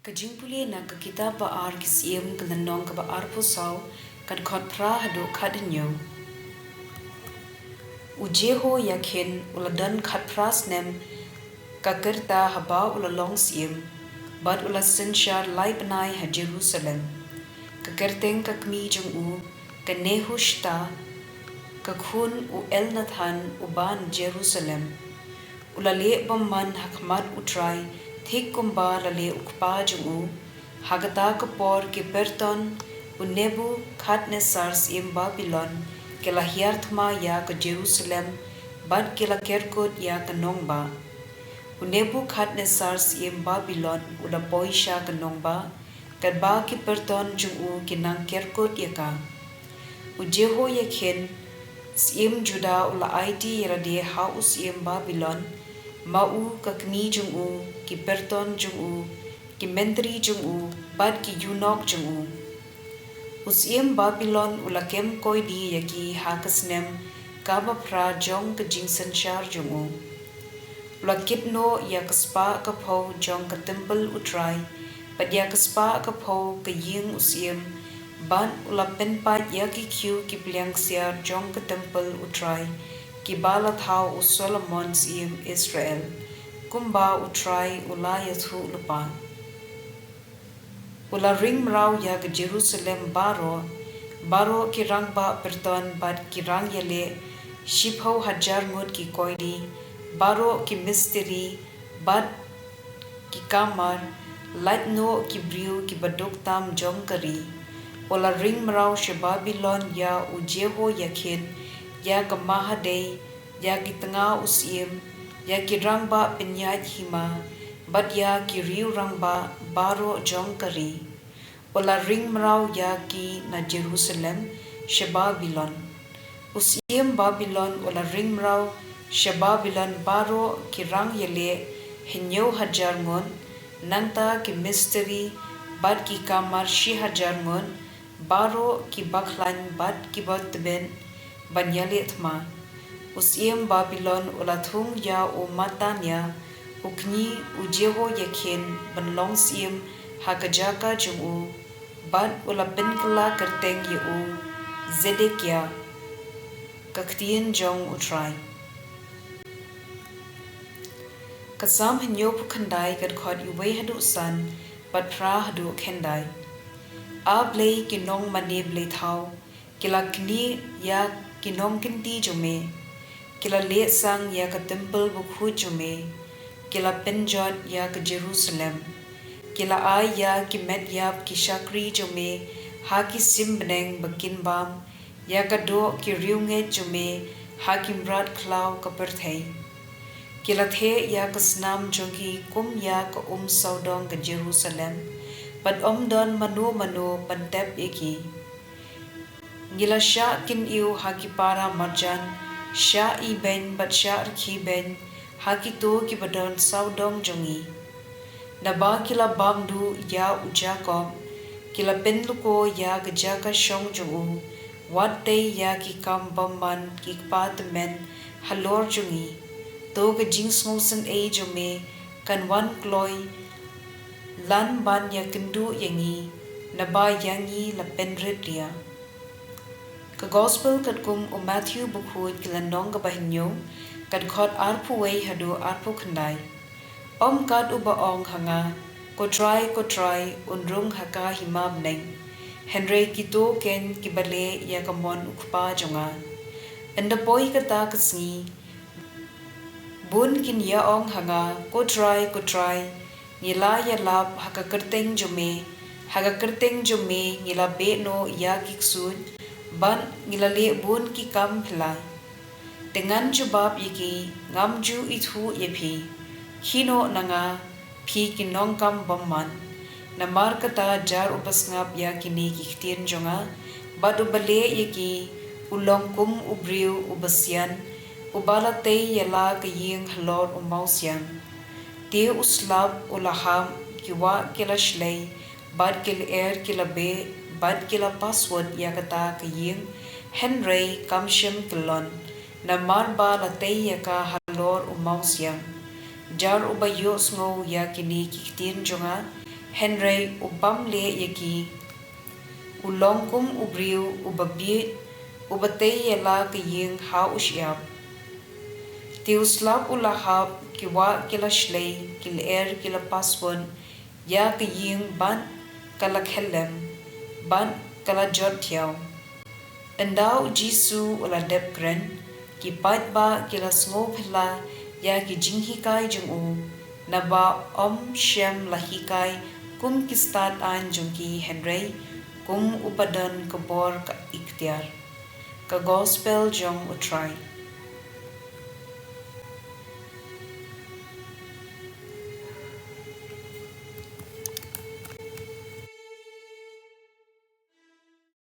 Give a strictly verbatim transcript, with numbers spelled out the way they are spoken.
Ka jingpule na ka kitab ba ar Ki Syiem ka lynnong kaba arphew saw, ka dkhot phra haduh khathynñiew. U Jehoiakin u la don khatphra snem ka rta haba u la long syiem, bad u la synshar lai bnai ha Jerusalem. Ka kyrteng ka kmie jong u ka Nehushta, ka khun u Elnathan uba na Jerusalem. U la leh bymman ha khmat U Trai, thik kumba la leh u kpa jong u. Ha kata ka por ki pyrton u Nebukhadnessar syiem Babilon ki la hiar thma ïa ka Jerusalem, bad ki la kerkut ïa ka nongbah. U Nebukhadnessar syiem Babilon u la poi sha ka nongbah, katba ki pyrton jong u ki nang kerkut ïa ka. U Jehoiakin syiem Juda u la aiti ïalade ha u syiem Babilon, ma u, ka kmie jong u, ki pyrton jong u, ki myntri jong u, bad ki eunuch jong u. U syiem Babilon u la kem koidi ïa ki ha ka snem kaba phra jong ka jingsynshar jong u. U la kit noh ïa ka spah ka phew jong ka templ U Trai, bad ïa ka spah ka phew ka ïing u syiem, bad u la pynpait ïa ki khiew ki pliang ksiar jong ka templ U Trai, kiba la thaw u Solomon syiem Israel, kumba U Trai u la ïathuh lypa. U la ring mraw ïa ka Jerusalem baroh, baroh ki rangbah pyrton bad ki rangïaleh, shiphew hajar ngut ki koidi, baroh ki mistri, bad ki kamar, lait noh ki briew kiba duk tam jong ka ri. U la ring mraw sha Babilon ïa u Jehoiakin, ïa ka mahadei, ïa ki tnga u syiem, ïa ki rangbah pynïaid hima, bad ïa ki riew rangbah baroh jong ka ri. U la ring mraw ïa ki na Jerusalem sha Babilon. U syiem Babilon u la ring mraw sha Babilon baroh ki rangïaleh hynñiew hajar ngut, nangta ki mistri bad ki kamar shi hajar ngut, baroh ki bakhlaiñ bad kiba tbit ban ïaleh thma. U syiem Babilon u la thung ïa u Mattania, u kñi u Jehoiakin, ban long syiem ha ka jaka jong u, bad u la pynkylla kyrteng ïa u Zedekiah. Ka ktien jong U Trai. Ka Salm hynñiewphew khyndai, ka dkhot uwei haduh san, bad phra haduh khyndai. A Blei, ki nongmane blei thaw ki la knieh ïa ki nongkynti jong me. Ki la leh sang ïa ka templ bakhuid jong me. Ki la pynjot ïa ka Jerusalem. Ki la ai ïa ki metïap ki shakri jong me ha ki sim bneng ba kin bam, ïa ka doh ki riewngeit jong me ha ki mrad khlaw ka pyrthei. Ki la theh ïa ka snam jong ki kum ïa ka um sawdong ka Jerusalem, bad ym don mano mano ban tep ïa ki. Ngi la shah kyniew ha ki para marjan, shah ibeiñ bad shah rkhie beiñ ha kito kiba don sawdong jong ngi. Naba ki la bam duh ïa u Jakob, ki la pynlyko ïa ka jaka shong jong u. Wat tei ïa ki kam bymman ki kpa tymmen halor jong ngi. To ka jingsngewsynei jong me kan wan kloi lan ban ïakynduh ïa ngi, naba ïa ngi la pynrit ria. Ka Gospel katkum u Mathaiw bakhuid, ka lynnong kaba hynñiew, ka dkhot arphew wei haduh arphew khyndai. Ym kat uba ong ha nga, Ko Trai, ko Trai, un rung ha ka hima bneng, hynrei kito keiñ kiba leh ïa ka mon u Kpa jong nga. Ynda poi kata ka sngi, bun kin ïa ong ha nga, Ko Trai, ko Trai, ngi la ïalap ha ka kyrteng jong me, ha ka kyrteng jong me ngi la beh noh ïa ki ksuid, bad ngi la leh bun ki kam phylla. Te ngan jubab ïa ki, ngam ju ithuh ïa phi. Khie noh na nga, phi ki nongkam bymman. Namar kata, jar uba sngap ïa kine ki ktien jong nga, bad uba leh ïa ki, u long kum u briew uba sian, uba la tei ïa la ka ïing halor u mawsiang. Te u slap u la hap, ki wah ki la shlei, bad ki lyer ki la beh, bad ki la paswut ïa kata ka ïing, hynrei kam shym kyllon, namar ba la tei ïa ka halor u mawsiang. Jar uba ïohsngew ïa kine ki ktien jong nga, hynrei u bym leh ïa ki. U long kum u briew uba bieit, uba tei ïa la ka ïing ha u shyiap. Te u slap u la hap, ki wah ki la shlei, ki lyer ki la paswot ïa ka ïing bad ka la khyllem, bad ka la jot thiaw. Ynda u Jisu u la dep kren, ki paidbah ki la sngewphylla ïa ki jinghikai jong u, naba um shym la hikai kum ki stad-aiñ jong ki, hynrei kum uba don ka bor ka iktiar. Ka Gospel jong U Trai.